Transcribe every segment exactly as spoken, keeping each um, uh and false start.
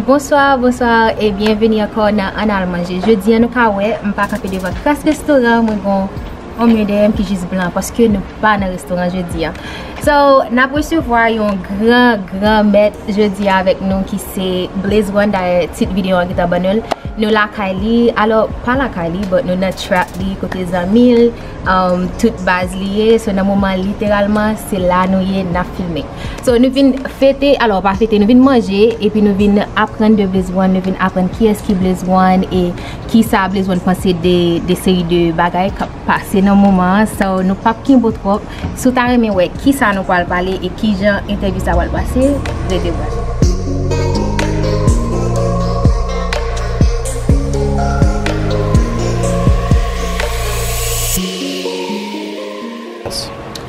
Bonswa, bonswa e byenveni ankò nan Ann Al Manje. Jodi a nou ka wè, m pa kanpe devan kras restoran, mwen gon on mye dèyè m ki jis blan paske nou pa nan restoran jodi a. So, n ap resevwa yon gran, gran mèt jodi a avèk nou ki se Blaze One, dayè tit videyo an gentan ban nou l. Nou lakay li, alò pa lakay li, but nou nan trap li kote zanmi l, um, tout baz li ye. So nan moman literalman se la nou ye, n ap filme. So nou vin fete, alò pa fete, nou vin manje epi nou vin aprann de Blaze One, nou vin aprann kiyès ki Blaze One e kisa Blaze One panse de, de seri de bagay k ap pase nan moman an. So nou p ap kenbe w twòp. Si w ta renmen wè kisa nou pral pale e kijan entèvyou sa pral pase, rete branche.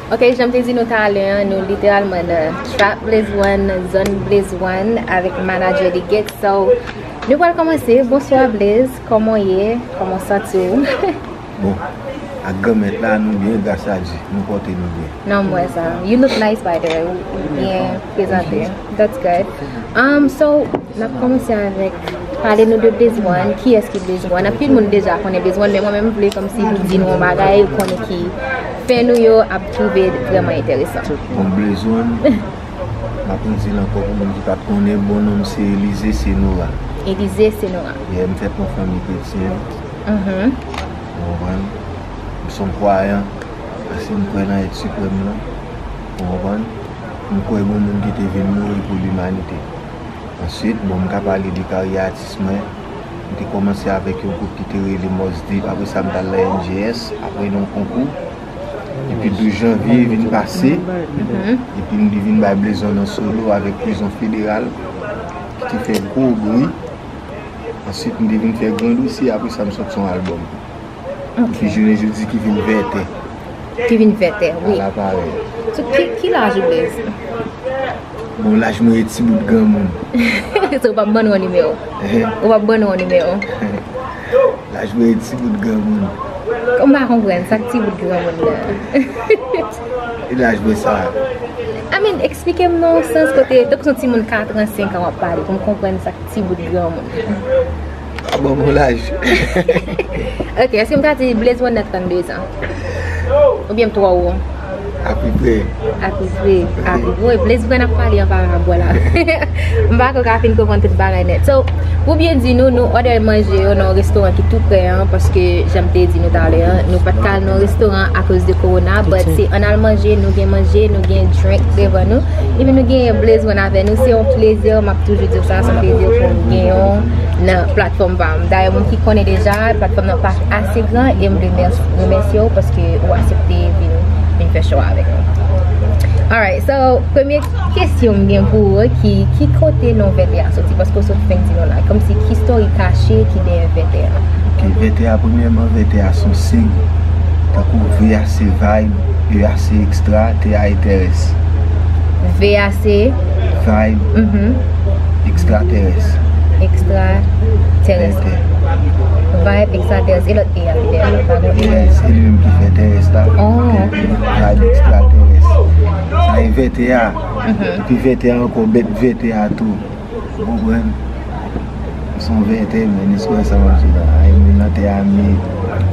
Ok, jan m te di nou talè an, nou literalman nan trap Blaze One, nan zòn Blaze One, avèk manadjè li Get. So, nou pral kòmanse. Bonswa Blaze, kòman w ye? Kòman w santi w? Bon, ak Granmèt la, nou byen, gras a Dye, nou pòte nou byen. Non, m wè sa. You look nice, by the way. Ou, ou byen prezante. That's good. Um, so, n ap kòmanse avèk pale nou de Blaze One. Kiyès ki Blaze One? Anpil moun deja konnen Blaze One, men mwen menm m vle kòmsi m di nou yon bagay, ou konnen ki fè nou yo ap twouve vrèman enteresan. Bon, Blaze One, m ap redi l ankò pou moun ki pa t konnen, bon non m se Elize Senora. Elize Senora. Yeah, m fèt nan fanmi kretyen. Mhm. Ou konprann? M se yon kwayan, paske m kwè nan èt siprèm lan. Ou konprann? M kwè gon moun ki te vin mouri pou limanite. Answit, bon, m ka pale de karyè atis mwen. M te kòmanse avèk yon gwoup ki te rele Mos Deep, apre sa m t al nan N J S, apre nan yon konkou. Epi douz janvye vin pase, epi m te vin bay Blaze One an solo avèk Prizon Federal, ki te fè gwo bri. Answit, m te vin fè Gran Dosye, apre sa m sot yon albòm. Ok. Ki jounen jodi ki vin vètè. Ki vin vètè, wi. Ala parèy. So, ki, ki laj ou, Blaze? Bon, laj mwen e ti bout granmoun. So, ou p ap ban nou yon nimewo? Ehe. Ou p ap ban nou yon nimewo? Laj mwen e ti bout granmoun. M pa konprann sa k ti bout granmoun la. E laj mwen sa? I mean, eksplike m nan yon sans kote, tankou se yon timoun katran, senkan w ap pale, pou m konprann sa k ti bout granmoun. A bon, bon laj. Ok, èske m ka di Blaze One nan trannde zan? Oubyen m twò wo? Apeprè. Apeprè, apeprè. Blaze One ap pale an parabòl la. M pa kwè w ka fin konprann tout bagay nèt. So, pou byen di nou, nou òdè manje yo nan yon restoran ki tou prè an, paske jan m te di nou talè an, nou pa t ka al nan yon restoran akoz de kowona, but se ann al manje, nou gen manje, nou gen drink devan nou. Epi nou genyen Blaze One avè nou. Se yon plezi, m ap toujou di w sa, se yon plezi pou m genyen w nan platfòm pa m. Dayè, moun ki konnen deja, platfòm nan pa ase gran e m vle mèsi, remèsye w paske ou aksepte vin, vin fè show avèk nou. Alright, so, premye kesyon m gen pou ou, ki, ki kote non Vètè a soti? Paske w sot fenk di nou la. Kòmsi ki story kache ki dèyè Vètè a? Ok, Vètè a, premyèman, Vètè a se yon seri. Tankou V A C Vibe, E A C Extra, T A E Terès. V A C? Vibe, mhm, Extraterès. Extraterès. Vètè. Vibe Extraterès. E lòt E a ki dèyè la, pa gen E a. Yes, e li menm ki fè terès la. Oh, ok. Vibe Extraterès. Sa e Vètè a. Mhm. Epi Vètè a ankò, bèt Vètè a tou. Ou konprann? M se yon vètè, men, èske w wè sa m ap di la? Ay, men nan tè a m ye.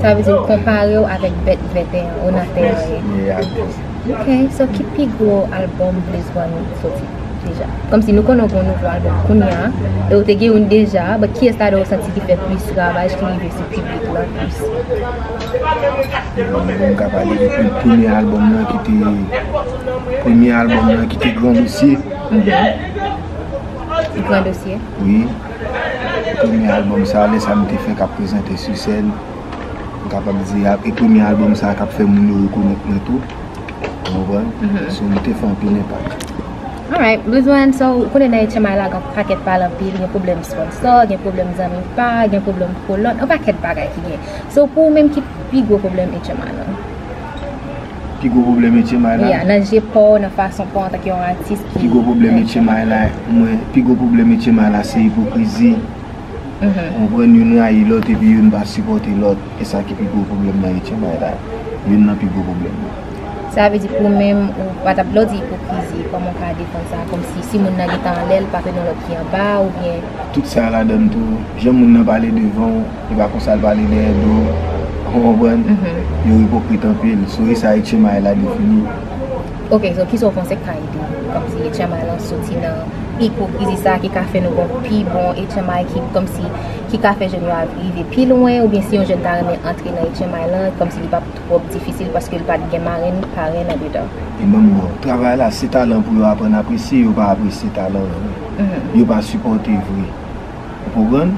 Sa vle di w konpare w avèk bèt vètè an, ou nan tè a ye. Yeah, yeah. Ok, so ki pi gwo albòm Blaze One soti deja? Kòmsi nou konnen w gen yon nouvo albòm kounye a, e w te gen youn deja, but kiyès ladan w santi ki fè plis ravaj, ki rive sou piblik la plis? Bon, m ka pale de pre-, premye albòm nan ki te, premye albòm nan ki te Gran Dosye. Mhm. Gran Dosye? Wi. Premye albòm sa, lè sa m te fè k ap prezante sou sèn. M kapab di, a, e premye albòm sa k ap fè moun yo rekonèt mwen tou. Ou konprann? Mhm. So, li te fè anpil enpak. Alright, Blaze One, so, ou konnen nan H M I la, gen pakèt pale anpil, gen pwoblèm sponsò, gen pwoblèm zanmi pa, gen pwoblèm kolòn, yon pakèt bagay ki gen. So, pou ou menm, ki pi gwo pwoblèm H M I la? Pi gwo pwoblèm H M I la? Yeah, nan je pa w, nan fason pa w antanke yon atis ki... Pi gwo pwoblèm H M I la, mwen, pi gwo pwoblèm H M I la, se ipokrizi. Mhm. Ou konprann, youn rayi lòt epi youn pa sipòte lòt. E sa ki pi gwo pwoblèm nan H M I la. Youn nan pi gwo pwoblèm yo. Sa vle di pou ou menm, ou pa t ap, lè w di ipokrizi, kòman w ka defann sa? Kòmsi si moun nan gentan anlè l, pa konnen lòt ki anba, oubyen? Tout sa ladan tou, jan moun nan pale devan w, e pa konsa l pale dèyè do w, ou konprann? Yo ipokrit anpil. So, e sa H M I la defini. Ok, so kisa w panse k ka ede w? Kòmsi H M I lan soti nan ipokrizi sa ki ka fè nou gon pi bon H M I ki kòmsi ki ka fè jèn yo a rive pi lwen, oubyen si yon jèn ta renmen antre nan H M I lan, kòmsi li p ap twòp difisil paske li pa t gen marenn, parenn andedan. E ban m di w, travay la, se talan pou yo aprann apresye, yo pa apresye talan an vre. Yo pa sipòte vre. Ou konprann?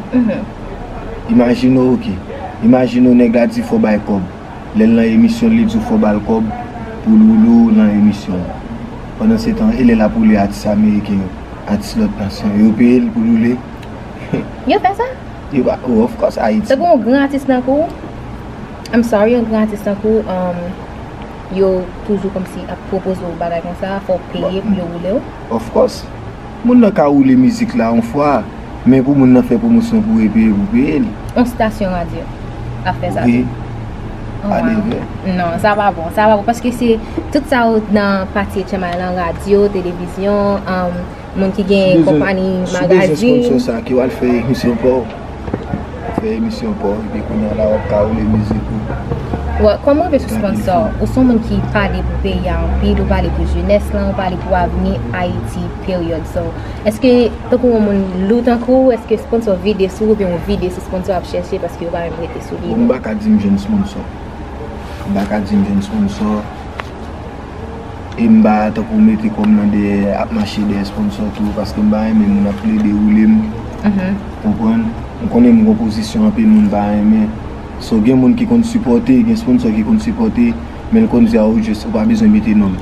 Imajine w, ok. Imajine w, nèg la di fò bay kòb. Lè l nan emisyon l, li di w fò ba l kòb pou l woule w nan emisyon an. Pandan se tan, e lè l ap woule atis ameriken yo, atis lòt nasyon yo, yo peye l pou l woule? Yo fè sa? Yo pa, oh, of course, Ayiti. Tankou yon gran atis tankou, I'm sorry, yon gran atis tankou, um, yo toujou kòmsi ap pwopoze w bagay konsa, fò w peye pou yo woule w. Of course. Moun nan ka woule mizik la yon fwa, men pou moun nan fè pwomosyon pou e peye pou peye l. Yon stasyon radyo ap fè sa tou. Wi. Oh, wow. Non, sa pa bon. Sa pa bon. Paske se tout sa yo nan pati H M I lan, radyo, televizyon, um, moun ki gen konpayi, magazin. Si w bezwen sponsò sa, ki w al fè emisyon pa w. Fè emisyon pa w, epi kounye a la w ap ka woule mizik ou. Well, kòm w rive sou sponsò, ou se yon moun ki pale pou peyi a anpil, ou pale pou jenès lan, ou pale pou avni Ayiti, period. So, èske, tankou yon moun lou tankou w, èske sponsò vide sou ou, oubyen w vide sou sponsò ap chèche paske yo pa menm rete sou li? Bon, m pa ka di m jwenn sponsò. M pa ka di m jwenn sponsò. E m pa tankou mete kò m nan dèyè, ap mache dèyè sponsò tou, paske m pa renmen moun ap plede woule m. Konprann? M konnen m gon pozisyon anpil moun pa renmen. So, gen moun ki konn sipòte, gen sponsò ki konn sipòte, men l konn di a ou jis ou pa bezwen mete non m.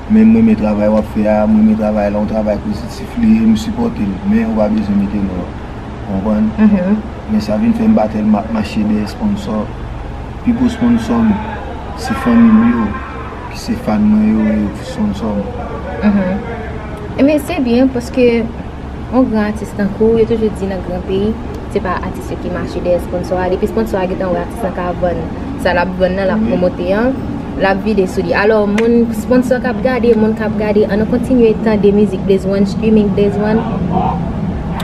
Men m renmen travay w ap fè a, m renmen travay la, yon travay pozitif li ye, m sipòte l, men ou pa bezwen mete non an. Konprann? Men sa vin fè m pa tèlman ap mache dèyè sponsò. Pi gwo sponsò m, se fanmi m yo, ki se fan mwen yo, yo ki sponsò m. Ebyen, se byen, paske yon gran atis tankou w, yo toujou di nan gran peyi, se pa atis yo ki mache dèyè sponsò a. Depi sponsò a gentan wè atis lan ka vann sa l ap vann nan, l ap pwomote an, l ap vide sou li. Alò, moun, sponsò k ap gade, moun k ap gade, ann nou kontinye tande mizik Blaze One, streaming Blaze One.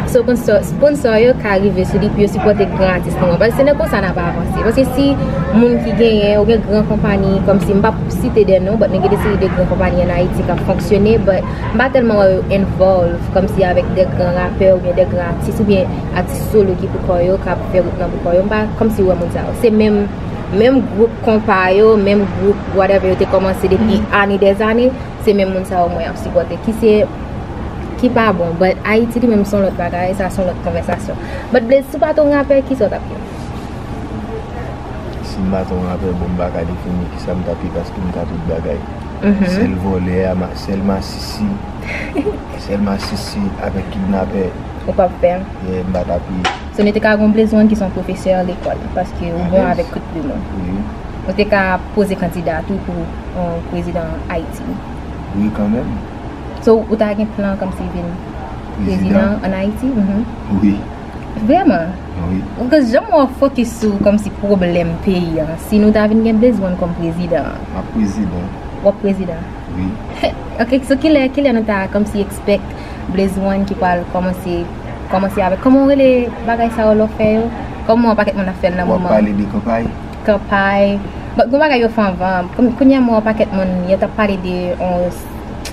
So, sponsò, sponsò yo ka rive sou li pou yo sipòte gran atis nou an. Paske se nan konsa n ap avanse. Paske si moun ki genyen, ou gen gran konpayi, kòmsi m p ap site de non, but men gen de seri de gran konpayi ann Ayiti k ap fonksyone, but m pa tèlman wè yo involve kòmsi avèk de gran rapè oubyen de gran atis oubyen atis solo ki pou kò yo, k ap fè wout lan pou kò yo. M pa kòmsi wè moun sa yo. Se menm, menm gwoup konpa yo, menm gwoup whatever yo te kòmanse depi ane dèzane, se menm moun sa yo mwen ap sipòte. Ki se, ki pa bon. But Ayiti li menm se yon lòt bagay, sa se yon lòt konvèsasyon. But Blaze, si w pa t yon rapè, kisa w t ap ye? Si m pa t yon rapè, bon, m pa ka defini kisa m t ap ye paske m ka tout bagay. Sèl vòlè a, ma-, sèl masisi. Sèl masisi avèk kidnapè. Ou p ap fè? Yeah, m pa t ap ye. So, nou te ka gon Blaze One ki se yon pwofesè lekòl, paske ou bon avèk kout plim ou. Wi. Ou te ka poze kandida tou pou yon prezidan Ayiti. Wi, kanmenm. So, ou ta gen plan kòmsi vin prezidan ann Ayiti? Wi. Vrèman? Wi. Paske jan m wè w fokis sou kòmsi pwoblèm peyi a, si nou ta vin gen Blaze One kòm prezidan. M ap prezidan. W ap prezidan? Wi. Ok, so kilè, kilè nou ta kòmsi expect Blaze One ki pral kòmanse, kòmanse avèk, kòman w rele bagay sa yo lè w fè yo? Kòm yon pakèt moun ap fè l nan moman. W ap pale de kanpay? Kanpay. Bon, gon bagay yo fè anvan. Kòm, kounye a m wè yon pakèt moun, yo t ap pale de yon,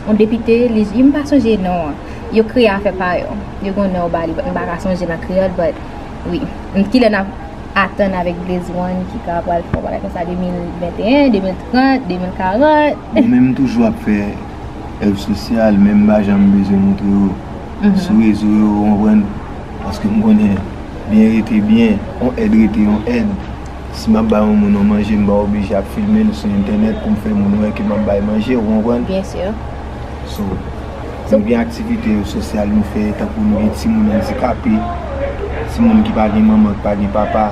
yon depite, li, m pa sonje non an. Yo kreye afè pa yo. Yo gen yon non yo ba li, but m pa ka sonje nan kreyòl, but wi. Kilè n ap atann avèk Blaze One ki ka pral fè yon bagay konsa de mil venteyen, de mil trant, de mil karant? Bon, men m toujou ap fè èv sosyal, men m pa janm bezwen montre yo sou rezo yo, ou konprann? Paske m konnen byen rete byen, yon èd rete yon èd. Si m ap ba yon moun yon manje, m pa oblije ap filme l sou entènèt pou m fè moun wè ke m ap bay manje, ou konprann? Byen si. So, nou gen aktivite sosyal nou fè, tankou nou gen timoun andikape, timoun ki pa gen manman, ki pa gen papa.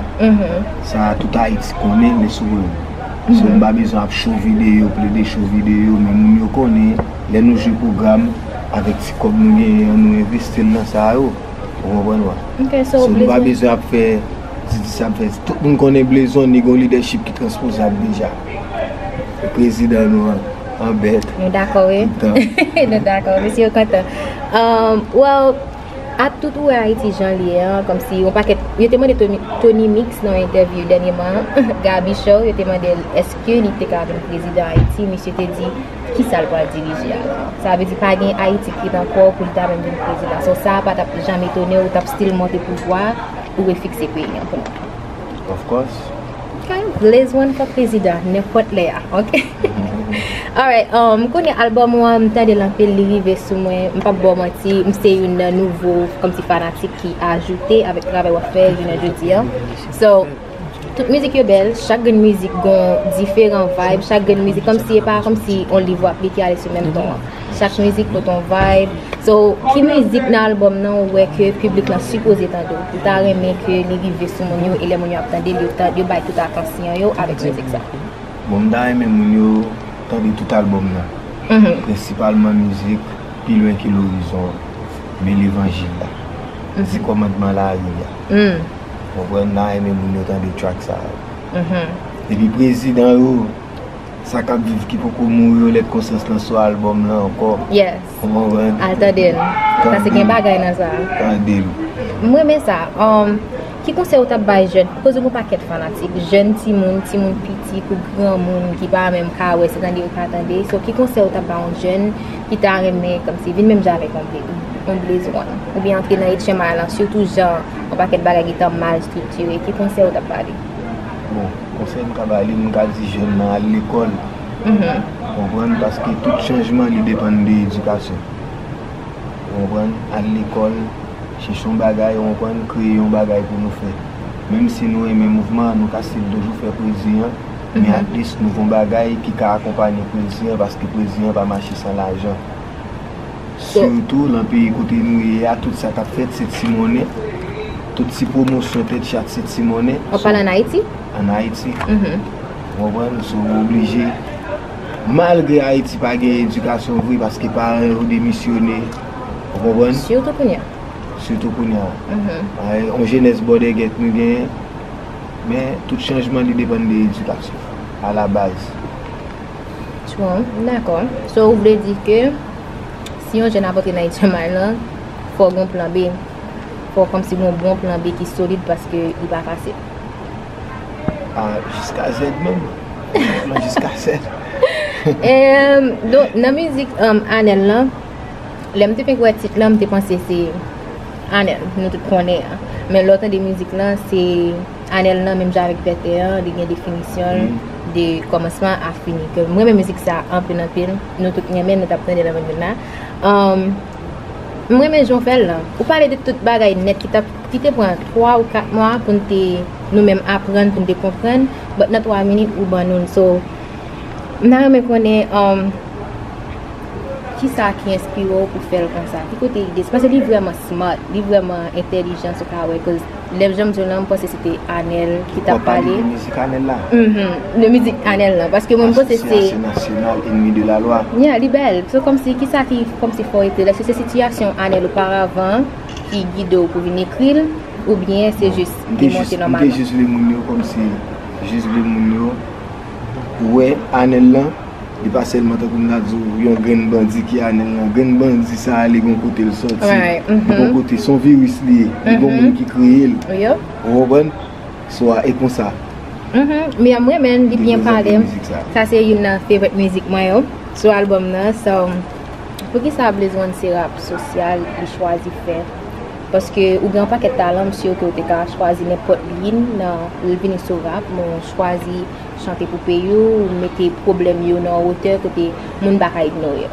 Sa a tout Ayiti konnen, men sou rezo. So, m pa bezwen ap cho videyo, plede cho videyo, men moun yo konnen, lè nou jwe pwogram, avèk ti kòb nou genyen an, nou envesti l nan sa yo. Ou konprann, wa? So, nou pa bezwen ap fè, di, di sa ap fè. Tout moun konnen Blaze One, li gen yon lidèchip ki transpozab deja. Prezidan nou an, an bèt. Nou dakò, wi. Toutan. Nou dakò, mesye yo kontan. Um, well, a tout ou wè Ayiti jan li ye an, kòmsi yon pakèt, yo te mande Tony, Tony Mix nan yon entèvyou dènyèman, Gaby Show, yo te mande l èske li te ka vin prezidan Ayiti, misye te di, kisa l pral dirije a la? Sa vle di pa gen Ayiti ki t ankò pou l ta menm vin prezidan. So sa pa t ap janm etone w, w t ap still monte pouvwa, ou refikse peyi an pou nou. Of course. Ok, Blaze One fè prezidan, nenpòt lè a, ok? Alright, um, m konnen albòm ou an, m tande l anpil, li rive sou mwen, m p ap ba w manti, m se youn nan nouvo, kòmsi fanatik ki ajoute avèk travay w ap fè jounen jodi an. So, tout mizik yo bèl, chak grenn mizik gon diferan vibe, chak grenn mizik, kòmsi e pa kòmsi on liv w ap li ki ale sou menm ton an. Chak mizik pote on vibe. So, ki mizik nan albòm nan ou wè ke piblik lan sipoze tande? Ou ta renmen ke li rive sou moun yo, e lè moun yo ap tande l, yo, ta- yo bay tout atansyon yo avèk mizik sa? Bon, m ta renmen moun yo tande tout albòm nan. Mhm. Prensipalman mizik Pi lwen ke lorizon, Men levanjil la, Di kòmandman lari a. Mm. Konprann? M ta renmen moun yo tande track sa yo. Mhm. Epi prezidan yo, sa k ap viv ki poko mouri yo, Lèt Konsyans lan sou albòm lan ankò. Yes. Ou konprann? Al tande l. Paske gen bagay nan sa. Tande l. M renmen sa. Um, ki konsèy ou t ap bay jèn? Koz ou gen pakèt fanatik. Jèn timoun, timoun piti, pou granmoun ki pa menm ka wè, se tande yo ka tande. So, ki konsèy ou t ap bay yon jèn ki ta renmen, kòmsi, vin menm jan avèk yon Bla-, yon Blaze One? Oubyen antre nan H M I lan, sitou jan yon pakèt bagay gentan mal estriktire. Ki konsèy ou t ap ba li? Bon, konsèy m ka ba li, m ka di jèn nan al lekòl. Mhm. Konprann? Paske tout chanjman li depann de edikasyon. Ou konprann? Al lekòl, chèche yon bagay, ou konprann? Kreye yon bagay pou nou fè. Menm si nou renmen mouvman an, nou ka still toujou fè pwezi an, men at least nou fè yon bagay ki ka akonpanye pwezi an, paske pwezi an pa mache san lajan. Sitou lan peyi kote nou ye a, tout sa k ap fèt se ti monnen. Tout ti pwomosyon tèt chat se ti monnen. W ap pale ann Ayiti? Ann Ayiti. Mhm. Ou konprann? So, ou oblije, malgre Ayiti pa gen edikasyon vre, paske paran yo demisyone, ou konprann? Sitou kounye a. Sitou kounye a. Mhm. Ay, yon jenès bòdègèt nou genyen, men tout chanjman li depann de edikasyon, alabaz. True, m dakò. So, ou vle di ke si yon jèn ap antre nan H M I lan, fò gen yon plan B. Fò kòmsi gen yon bon plan B ki solid paske li pa fasil. Ah, jiska Z menm. Plan jiska Z. Em, donk, nan mizik, em, Anèl lan, lè m te fenk wè tit lan, m te panse se Anèl, nou tout konnen an. Men lè w tande mizik lan, se Anèl nan, menm jan avèk Vètè an, li gen definisyon l de kòmansman a fini. Ke m renmen mizik sa anpil, anpil. Nou tout renmen, nou t ap tande l anvan nou la. Um, m renmen jan w fè l lan. Ou pale de tout bagay nèt ki t ap, ki te pran twa ou kat mwa pou n te, nou menm aprann, pou n te konprann. But nan twa minit, ou ban nou l. So, m ta renmen konnen, um, kisa ki enspire w pou fè l konsa? Ki kote ide? Paske li vrèman smart, li vrèman entèlijan, si w ka wè, 'cause lè jan m di w lan, m panse se te Anèl ki t ap pale. Ou pale de mizik Anèl la? Mhm, de mizik Anèl lan, paske mwen, m panse se Association Nationale Ennemis de la Loi. Yeah, li bèl. So, kòmsi, kisa ki, kòmsi fè w ekri l? Èske se sitiyasyon Anèl oparavan ki gide w pou vin ekri l, oubyen se jis li monte nòmalman? M te jis vle moun yo, kòmsi, jis vle moun yo wè Anèl lan, li pa sèlman tankou m ta di w, yon grenn bandi ki Anèl lan. Grenn bandi sa a, li gon kote l sòti. Right, li gon kote, se yon viris li ye. Li gon moun ki kreye l. Ou konprann? So, a, e konsa. Mhm. Men mwen menm, li byen pale. Sa se youn nan favorite mizik mwen yo sou albòm nan. So, poukisa Blaze One se rap sosyal li chwazi fè? Paske ou gen yon pakèt talan, m si ke w te ka chwazi nenpòt liy nan, l vini sou rap, men w chwazi chante pou peyi w, ou mete pwoblèm yo nan yon wotè kote moun pa ka ignore yo.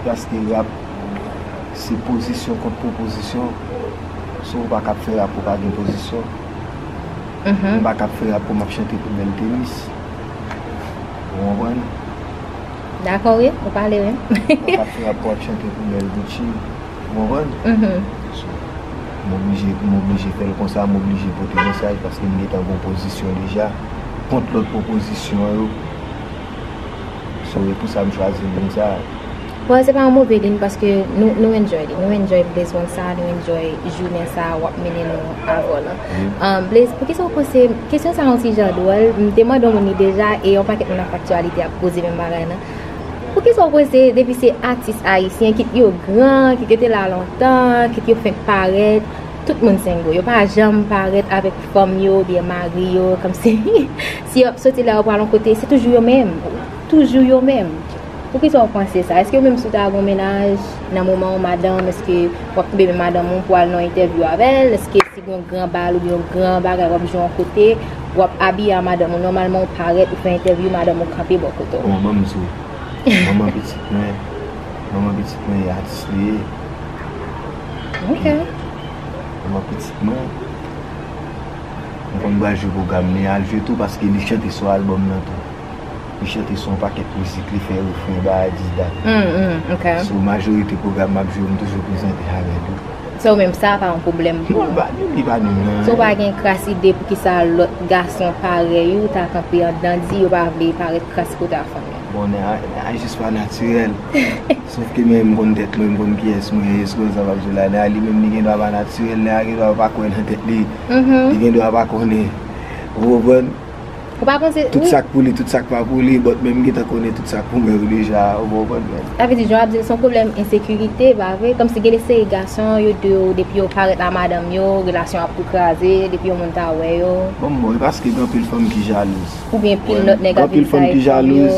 Paske rap, se pozisyon kont pwopozisyon. So, ou pa ka ap fè rap pou pa gen pozisyon. Mhm. Ou pa ka ap fè rap pou m ap chante pou bèl tenis. Ou konprann? Dakò, wi. Ou pale, wi. Ou pa ka ap fè rap pou w ap chante pou bèl Gucci. Ou konprann? Mhm. So, m oblije, m oblije fè l konsa, m oblije pote mesaj paske m gentan gon pozisyon deja kont lòt pwopozisyon yo. So, e pou sa m chwazi liy sa. Bon, se pa yon move liy paske nou, nou enjoy li. Nou enjoy Blaze One sa, nou enjoy jounen sa w ap mennen nou avè w lan. Um, Blaze, poukisa w panse, kesyon sa yon ti jan dwòl, m te mande yon moun li deja e yon pakèt moun nan aktyalite ap poze menm bagay lan. Poukisa w panse depi se atis ayisyen, kit yo gran, kit yo te la lontan, kit yo fenk parèt, tout moun sengo. Yo pa janm parèt avèk fanm yo oubyen mari yo, kòmsi si yo ap soti la yo pral yon kote, se toujou yo menm. Toujou yo menm. Poukisa w panse sa? Èske menm si w ta gen yon mennaj, nan moman yon madanm, èske w ap kenbe men madanm ou pou al nan yon entèvyou avè l? Èske si gen yon gran bal oubyen yon gran bagay w ap jwe yon kote, w ap abiye a madanm ou, nòmalman w parèt, ou fè entèvyou, madanm ou kanpe bò kote w? Bon, ban m di w, manman pitit mwen, manman pitit mwen e atis li ye. Ok. Manman pitit mwen, mwen konn pral jwe pwogram li, al jwe tou paske li chante sou albòm nan tou. Li chante sou yon pakèt mizik, li fè refren, bagay dis dat. Mm, mm, ok. So, majorite pwogram m ap jwe, m toujou prezante avè l tou. So, menm sa pa yon pwoblèm pou ou? Non, li pa, li, li pa menm nan. So, ou pa gen kras ide poukisa lòt gason parèy ou ta kanpe anndan di yo pa vle parèt kras kote a fanm yo? Bon, nèg la, nèg la jis pa natirèl. Sof ke mwen, m konn tèt mwen, m konn kiyès mwen ye, se konsa m ap di w la. Nèg la, li menm, li gen dwa pa natirèl, nèg la gen dwa pa kwè nan tèt li. Li gen dwa pa konnen. Ou konprann? Ou pa panse, tout sa k pou li, tout sa k pa pou li, but men m gentan konnen tout sa k pou mwen yo deja, ou konprann, man. Sa vle di, jan w ap di l, se yon pwoblèm ensekirite, pa vre? Kòmsi gen de seri gason, yo di w, depi yo parèt a madanm yo, relasyon ap tou kraze, depi yon moun ta wè yo. Bon, bon, e paske gen anpil fanm ki jalouz. Oubyen pil lòt nèg ap vin sa fanm yo.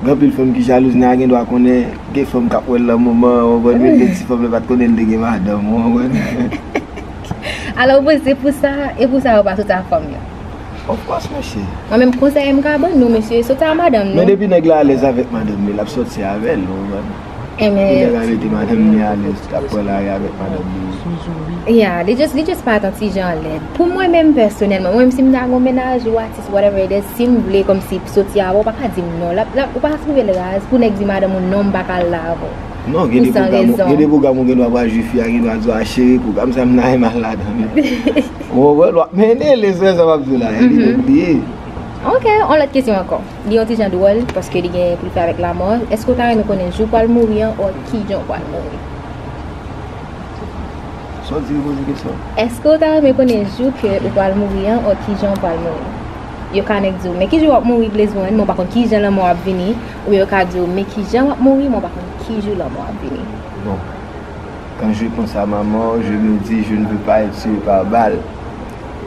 Gen anpil fanm ki jalouz, nèg la gen dwa konnen gen fanm k ap wè l nan moman, ou konprann, menm lè ti fanm nan pa t konnen l te gen madanm, ou konprann. Alò, ou panse se pou sa, e pou sa yo pa soti a fanm yo? Of course, mesye. Mwen menm konsèy m ka ban nou, mesye, soti a madanm nou. Men depi nèg la alèz avèk madanm li, l ap soti avè l, ou konprann. Depi nèg la mete madanm li alèz, l ap pran lari avèk madanm li. Yeah, li just, li just pa t yon ti jan lèd. Pou mwen menm pèsonèlman, mwen menm si m ta gen yon mennaj ou atis, whatever it is, si m vle kòmsi soti avè w, ou pa ka di m non. L ap, l ap, ou pa ka twouve l raz pou nèg di madanm ou non, m pa ka al la avè w. Non, gen de pwogram, gen de pwogram ou gen dwa pral jwe, fi a gen dwa di w, a cheri, pwogram sa m ta renmen al ladan l. Ou konprann? W ap mennen l, e se sa m ap di w la, e li menm li ye. Ok, yon lòt kesyon ankò. Li yon ti jan dwòl, paske li gen pou l fè avèk lamò. Èske w ta renmen konnen jou w pral mouri an, or ki jan w pral mouri? Sa w di, repoze kesyon an. Èske w ta renmen konnen jou ke ou pral mouri an, or ki jan w pral mouri? Yo ka nèk di w, men ki jou w ap mouri, Blaze One, men w pa konn ki jan lanmò ap vini. Oubyen yo ka di w, men ki jan w ap mouri, men w pa konn ki jou lanmò ap vini. Bon. Quand je pense à ma mort, je me dis, je ne veux pas être tué par balle.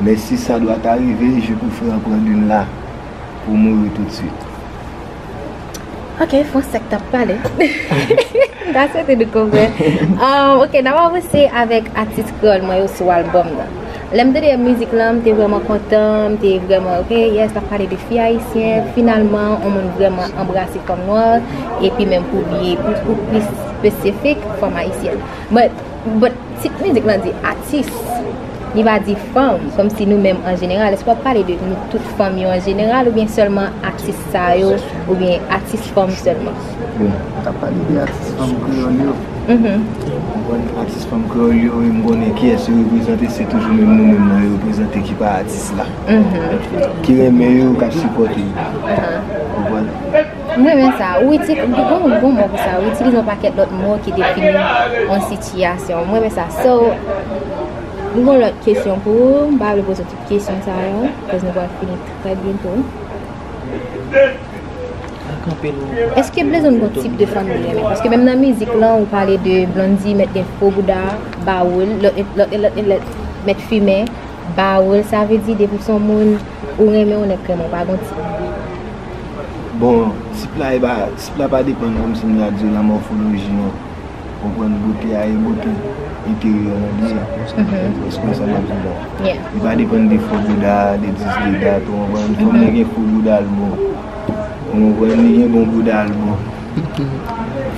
Mais si ça doit arriver, je préfère en prendre une là, pour mourir tout de suite. Ok, fransè k t ap pale. M ta swete nou konprann. Um, ok, n ap avanse avèk atis kreyòl mwen yo sou albòm nan. Lè m tande mizik lan, m te vrèman kontan, m te vrèman, ok, yes, l ap pale de fi ayisyen. Finalman, yon moun vrèman anbrase fanm nwa, epi menm pou byen, pou, pou plis espesifik, fanm ayisyèn. But, but, tit mizik lan di atis. Li pa di fanm, kòmsi nou menm an jeneral. Èske w ap pale de nou tout fanm yo an jeneral, oubyen sèlman atis sa yo, oubyen atis fanm sèlman? Bon, m t ap pale de atis fanm kreyòl yo. Mhm. Ou konprann, atis fanm kreyòl yo, e m konnen kiyès yo reprezante, se toujou menm nou menm nan yo reprezante ki pa atis la. Mhm. Ki renmen yo, k ap sipòte yo. Aha. Ou konprann? M renmen sa. Ou itilize, bon, bon mo pou sa. Ou itilize yon pakèt lòt mo ki defini yon sitiyasyon. M renmen sa. So, m gen yon lòt kesyon pou ou. M pa vle poze w tout kesyon sa yo, cause nou pral fini trè byento. Èske Blaze One gon tip de fanm li renmen? Paske menm nan mizik lan, ou pale de Blondy, mèt gen fo bouda, bawol, lòt, lòt, lòt, lòt, mèt fimen, bawol, sa vle di depi w se yon moun, ou renmen, ou nèk renmen, ou pa gon tip. Bon, tip la, e pa, tip la pa depann kòmsi m ta di w nan mòfoloji an. Konprann bote a e bote enteryè an li ye. Mhm. Èske w konprann sa m ap di w la? Yeah. Li pa depann de fo bouda, de dis, de dat, ou konprann? Fanm nan gen fo bouda l bon. Ou konprann? Li gen bon bouda l bon.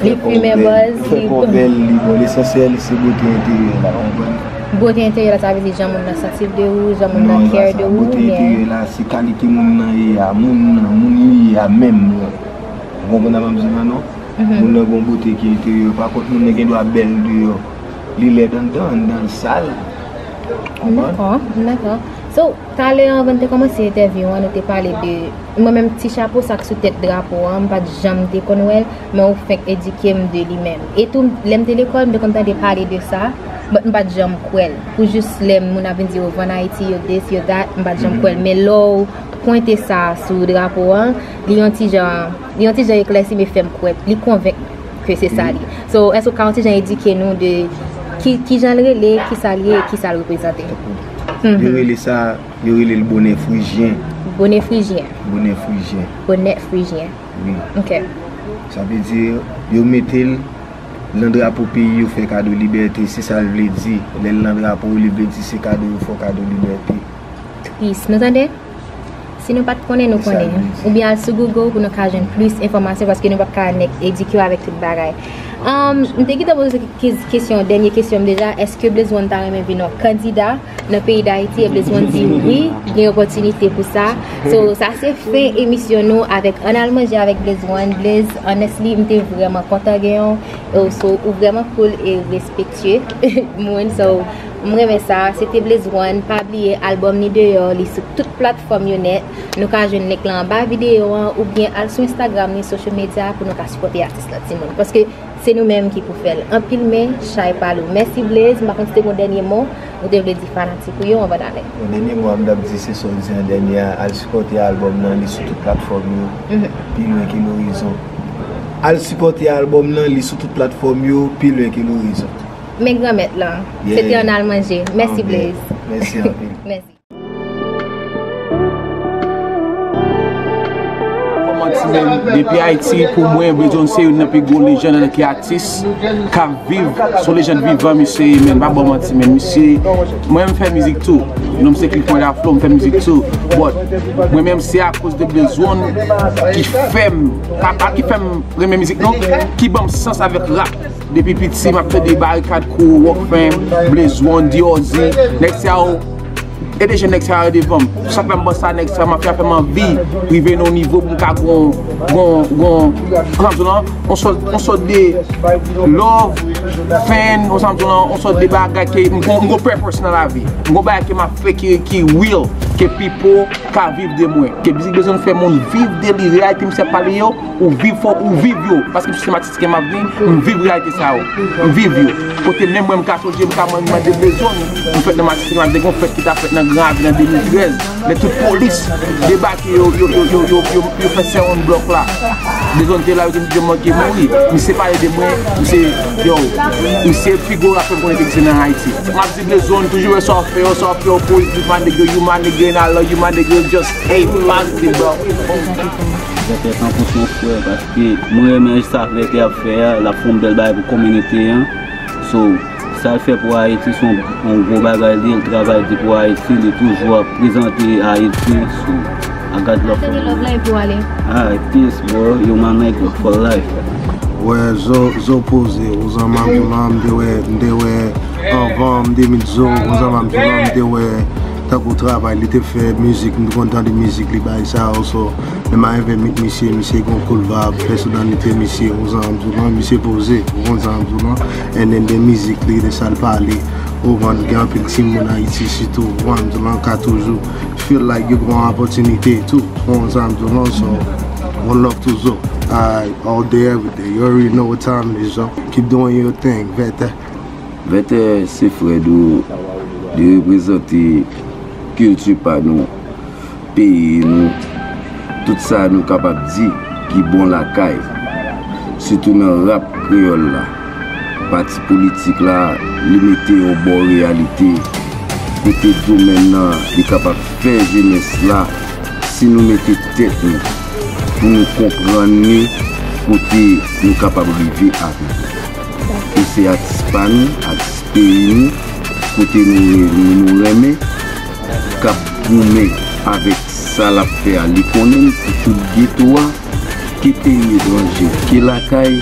Li fimen bòz, li fè kò bèl, li bon. Lesansyèl, se bote enteryè la, ou konprann? Bote enteryè la, sa vle di jan moun nan santi l de ou, jan moun nan care de ou, oubyen? Non, e pa sa. Bote enteryè la, se kalite moun nan ye a, moun nan, moun li ye a menm lan. Ou konprann sa m ap di w la, non? Mhm. Moun nan gon bote ki enteryè. Pa kont, moun nan gen dwa bèl deyò. Li lèd anndan, anndan l sal. Ou konprann? Dakò, dakò. So, talè anvan n te kòmanse entèvyou an, nou te pale de mwen menm ti chapo sa k sou tèt drapo an, m pa t janm te konn wè l, men ou fenk edike m de li menm. E tou, lè m te lekòl, m te konn tande pale de sa, but m pa t janm kwè l. Pou jis lè moun ap vin di yo vann Ayiti, yo this, yo that, m pa t janm kwè l. Men lè w pwente sa sou drapo an, li yon ti jan, li yon ti jan eklèsi, men fè m kwè, li konvenk ke se sa li. So, èske w ka yon ti jan edike nou de ki, ki jan l rele, ki sa l ye, e ki sa l reprezante? Yo rele sa, yo rele l bonè frijyen. Bonè frijyen. Bonè frijyen. Bonè frijyen. Wi. Ok. Sa vle di, yo mete l nan drapo peyi yo fè kado libète, se sa l vle di. Lè l nan drapo, li vle di se kado yo fè w kado libète. Tris, nou tande? Si nou pa t konnen, nou konnen. Oubyen al sou Google pou nou ka jwenn plis enfòmasyon, paske nou p ap ka nèk edike w avèk tout bagay. Um, m te gentan poze ke-, kesyon, dènye kesyon m deja, èske Blaze One ta renmen vin yon kandida nan peyi Dayiti? E Blaze One di wi, gen opòtinite pou sa. So, sa se fen emisyon nou avèk Ann Al Manje avèk Blaze One. Blaze, honestly, m te vrèman kontan gen w. Oh, so, ou vrèman cool e respektye moun. So, m renmen sa. Se te Blaze One. Pa bliye, albòm ni deyò, li sou tout platfòm yo nèt. Nou ka jwenn link lan anba videyo an, oubyen al sou Instagram ni social media pou nou ka sipòte atis lan, timoun. Paske se nou menm ki pou fè l. Anpil men, chay pa lou. Mèsi Blaze, m pa konn si te gon dènye mo ou te vle di fanatik ou yo anvan n ale. Bon, dènye mo a m t ap di se sa w di an dènye a, al sipòte albòm nan, li sou tout platfòm yo. Pi lwen ke lorizon. Al sipòte albòm nan, li sou tout platfòm yo, pi lwen ke lorizon. Men Granmèt lan, se te Ann Al Manje. Mèsi Blaze. Mèsi anpil. Mèsi. Pa manti, men, depi Ayiti, pou mwen, Blaze One se youn nan pi gwo lejann an ki atis k ap viv, se yon lejann vivan, misye ye, men, pa ba w manti, men, misye, mwen, m fè mizik tou. Non, m se Clifford Aflo, m fè mizik tou. But, mwen menm, se akoz de Blaze One ki fè m, pa, pa ki fè m renmen mizik, non, ki ban m sans avèk rap. Depi piti, m ap tande Barikad Crew, Rockfam, Blaze One, D R Z, nèg sa yo, e de jèn nèg sa yo devan m. Chak lè m panse a nèg sa yo, mafya fè m anvi rive nan yon nivo pou m ka gon, gon, gon, yon sòt, yon sòt de love, fan, yon sòt de bagay ke m gon, m gon purpose nan lavi. M gon bagay ke m ap fè ki, ki real, ke people ka viv de mwen. Ke mizik Blaze One fè moun viv de li, reyalite misye ap pale yo, ou viv fò, ou viv yo. Paske se matis ke m ap vin, m viv reyalite sa yo. M viv yo. Kote menm mwen m ka sonje, m ka mande Blaze One, m fèt nan matis ke m ap vin, gon fèt ki ta fèt nan Gran Ravin an de mil trèz. Lè tout polis debake, yo, yo, yo fè sè yon blòk la. Blaze One te la, yo te di yo manke mouri. Misye pale de mwen, misye, yo, misye pi gwo rapè m konnen ki egziste nan Ayiti. M ap di Blaze One, toujou wè sa w ap fè yo, sa w ap fè yo pozitif, my nigga, you my nigga, and I love you, my nigga, just hey, positive, bro. Vètè tankou se yon frè, paske mwen renmen sa Vètè ap fè a, l ap fè yon bèl bagay pou kominote an. So, sa l fè pou Ayiti, se yon, yon gwo bagay li ye, l travay di pou Ayiti, li toujou ap prezante Ayiti. So, I got love for you. Tande love la epi w ale. Alright, peace, bro. You my nigga for life. Wè, Zo, Zo poze, ou zanmi m, m te wè, m te wè, anvan, m te meet Zo, ou zanmi m, m te wè, tankou travay li te fè, mizik, m te konn tande mizik li, bagay sa yo, so, lè m arive meet misye, misye gon cool vibe, pèsonalite misye, ou zanmi m, misye poze, ou konn zanmi m, and then de mizik li, de sa l pale, ou konn gen anpil timoun Ayiti sitou, ou zanmi m, ka toujou feel like yo gon opòtinite tou, ou zanmi m, so, one love to Zo. Alright, all day, every day. You already know what time it is, yo. Keep doing your thing, Vètè. Vètè se frè nou, li reprezante kilti pa nou, peyi nou, tout sa nou kapab di ki bon lakay, sitou nan rap kreyòl la. Pati politik la, li mete yon bò reyalite, kote domèn nan, li kapab fè jenès la, si nou mete tèt nou, pou nou konprann li, kote nou kapab rive avè l. E se atis pa nou, atis peyi nou, kote nou, nou, nou renmen, k ap goumen avèk sa l ap fè a. Li konnen l pou tout geto a, ke peyi etranje, ke lakay,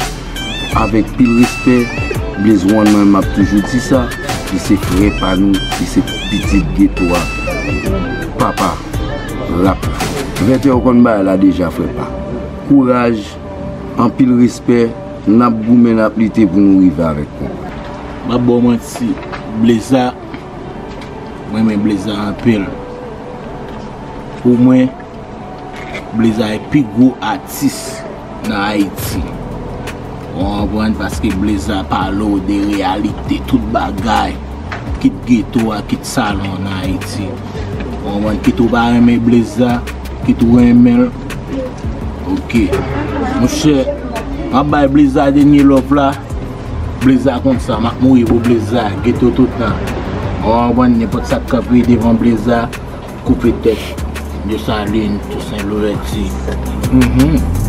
avèk pil respè, Blaze One, mwen, m ap toujou di sa, li se frè pa nou, li se pitit geto a, papa rap la. Vètè, ou konn bagay la deja, frè pa. Kouraj, anpil respè, n ap goumen, n ap lite pou nou rive avèk konba. M ap ba w manti, Blaze, mwen renmen Blaze anpil. Pou mwen, Blaze e pi gwo atis nan Ayiti. Ou konprann? Paske Blaze pale w de reyalite, tout bagay, kit geto a, kit salon nan Ayiti. Ou konprann? Kit ou pa renmen Blaze, kit ou renmen l. Ok. Monchè, m ap bay Blaze dènye love la. Blaze konn sa, m ap mouri pou Blaze, geto tout tan. Ou konprann? Nenpòt sa k kanpe devan Blaze, koupe tèt. Desalin, Toussaint Louverture. Mhm.